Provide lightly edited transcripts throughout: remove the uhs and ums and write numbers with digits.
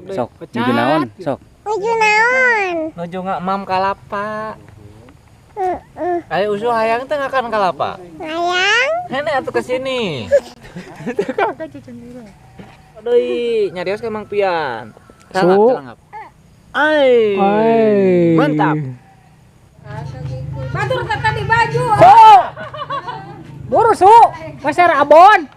Sok, nuju naon? Sok. Nuju naon? Nuju ngamam kalapa. Ayo usul hayang teh ngakan kalapa. Hayang. Hene atuh ke sini. Deui, nyarios ka Mang Pian. Calangap, calangap. Ai. Mantap. Batur tata di baju. Su. Buru su, pasar abon.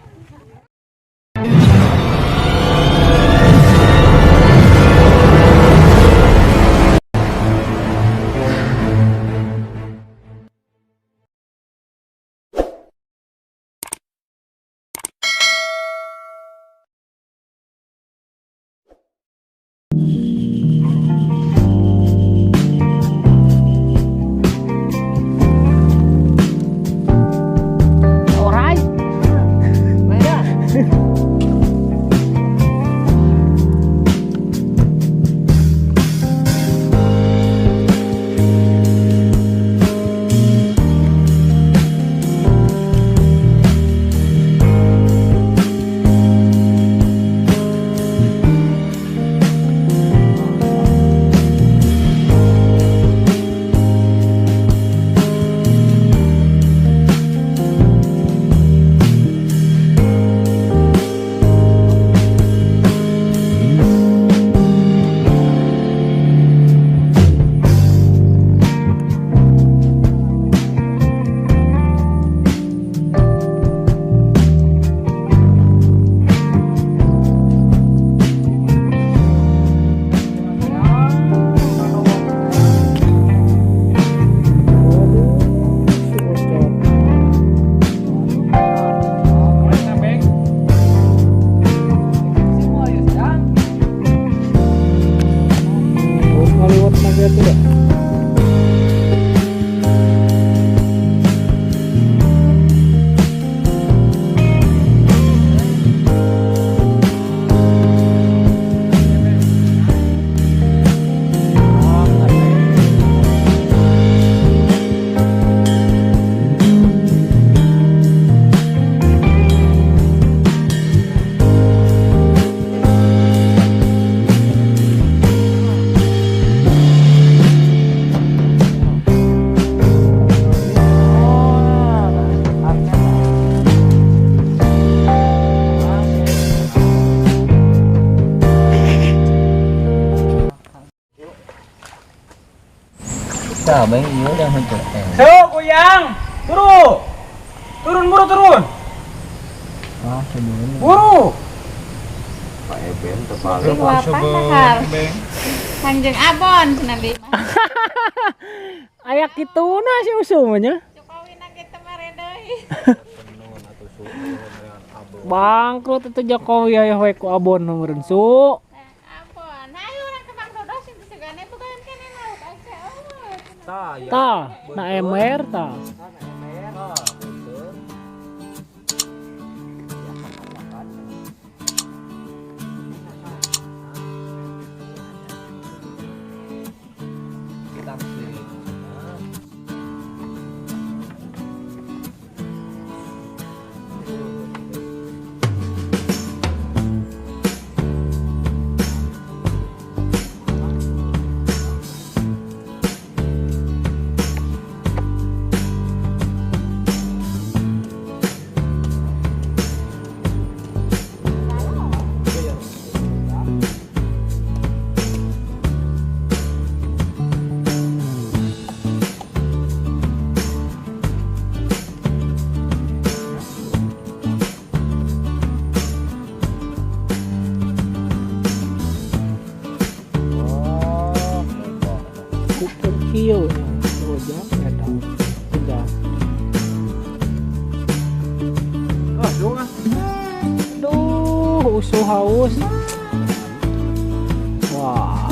Bang, iya udah muncul. So, goyang. Buru. Turun buru turun. Ah, buru. Pak Eben terbalik. Kanjeng Abon cenah di. Aya kituna si usumnya. Jokowi na ge teu mere deui. Bangkrut itu Jokowi aya we ku Abon meureun su. Abon. Hayu urang ke Bang Dodo sing disegane bukan kene lauk aja. Ta, na emer ta. Kieu rojak eta sudah. Aduh, usuh haus. Wah.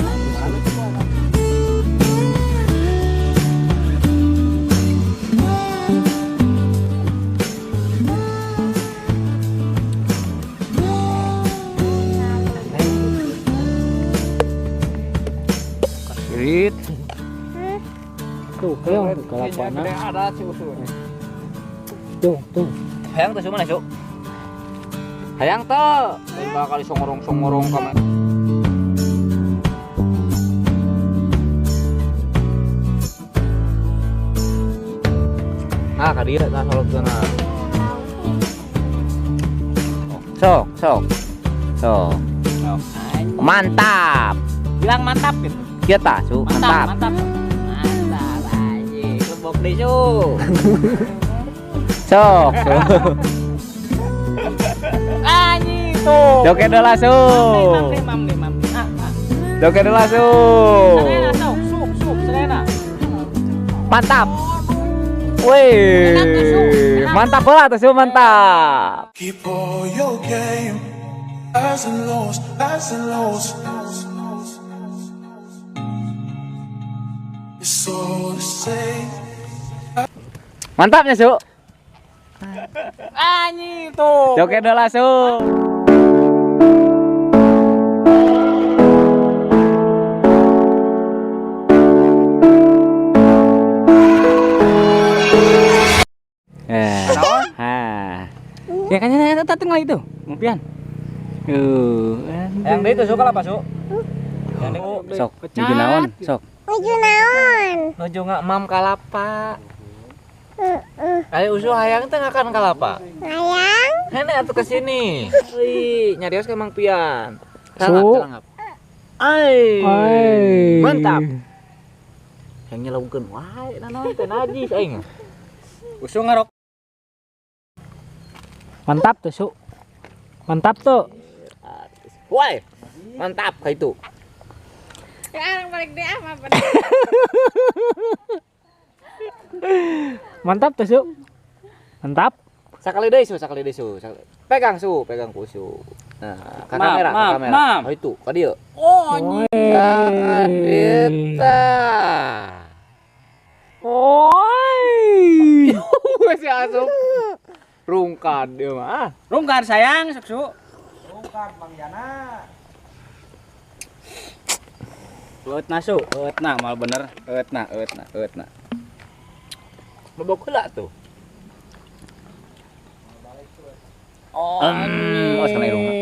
Irit. Tuh, keong tuh kalapana. Ada si usul. Tuh, tuh. Hayang tuh mana, Su? Hayang tuh. Bakal songorong-songorong kamu. ka dieu tah solokkeunna. Sok, sok. Sok. Mantap. Bilang mantap gitu. Kieu tah, Su. Mantap. Mantap. Mantap anjing. Lebok deui, Su. Sok, Su. Anjing tuh. Joget heula, Su. Mam deh, mam deh, mam. Ah, ah. Joget heula, Su. Serena sok, sup, sup, serena. Mantap. Wih, Enak tuh, Su. Enak. mantap lah tuh, Su, mantap. Keep all your game, highs and lows, highs and lows. It's all the same. Mantapnya, Su. Anjing tuh. Joget heula, Su. Eh. Ha. Ya kan ya tadi itu, Mumpian. Yang itu suka apa, Su? Sok, nuju naon? Sok. Nuju naon? Nuju ngamam kalapa. Heeh. Ayo usuh hayang teh ngakan kalapa. Hayang. Hene atuh ke sini. Wih, nyarios ke Mang Pian. Su. Calangap. Ai. Ai. Mantap. Yang nyelungkeun wae nanaon teh najis aing. Usuh ngarok. Mantap tuh, Su. Mantap tuh. Woi. Mantap kayak itu. Sekarang balik deh ah, apa? Mantap tuh, Su. Mantap. Sakali deui, Su, sakali deui, Su. Pegang, Su, pegang ku, Su. Nah, ke Mam, kamera, ke mam, kamera. mam. Oh itu, ka dieu. Oh, anjing. Eta. Oi. Masih asup. Rungkad dia mah. Ah. Rungkar sayang, sok Su. Eutna Su, eutna mal bener, eutna, eutna, eutna. Mabok heula tuh. Oh, Oh, sama irungna.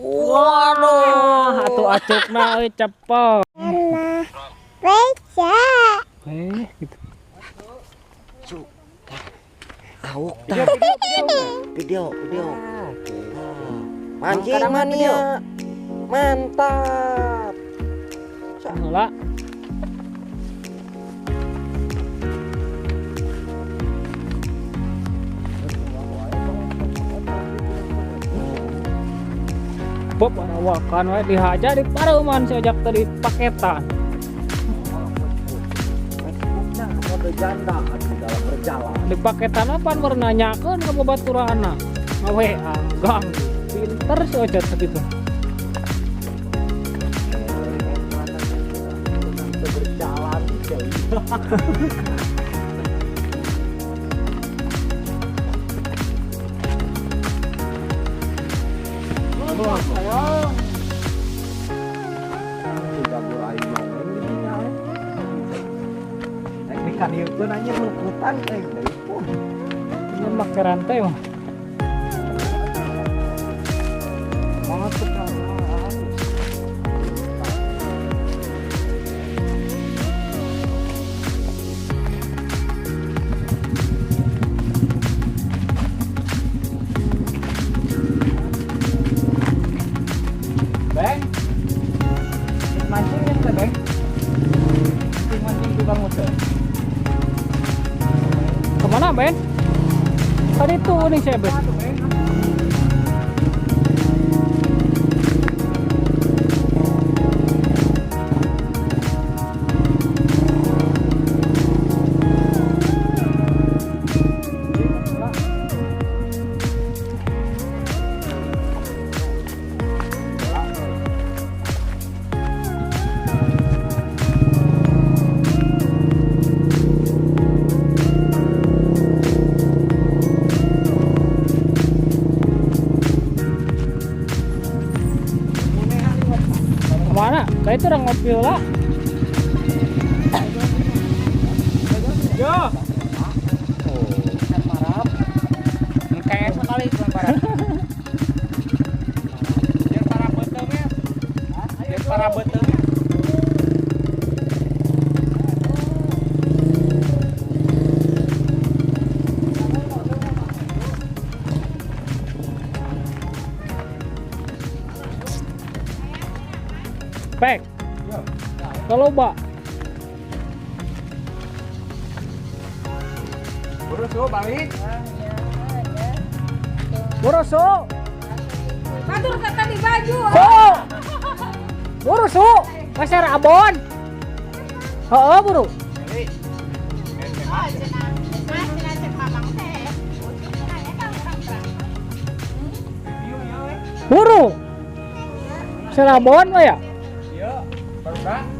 Waduh, atuh acukna euy cepet. Enak. Beca. Gitu. Auk tah. Video, video. Mancing mania. Mantap. Heula. Pop arawakan we dihaja di pareuman si ojak tadi paketan. Di paketan apa meur nanyakeun ka babaturanna. Ngawe gang. Pinter si ojak sakitu. Berjalan. Ini make rantai mah. Beng. Mancing yang teh, Beng. Mancing tukang motor. Kemana, Ben? Tadi tuh nih saya, Ben. Kemana? Kayak itu orang ngopi lah. Yo. Kayak sekali para. Yang para beteungnya. Yang para beteungnya. Pek. Kalau ba. Buru su balik. Buru su. Batur kata di baju. Su. Buru su. Pasar Abon. Heeh, buru. Oh, cenah. Mas cenah cek mamang teh. Cenah eta urang berangkat. Buru. Pasar Abon mah ya? Iya, baru.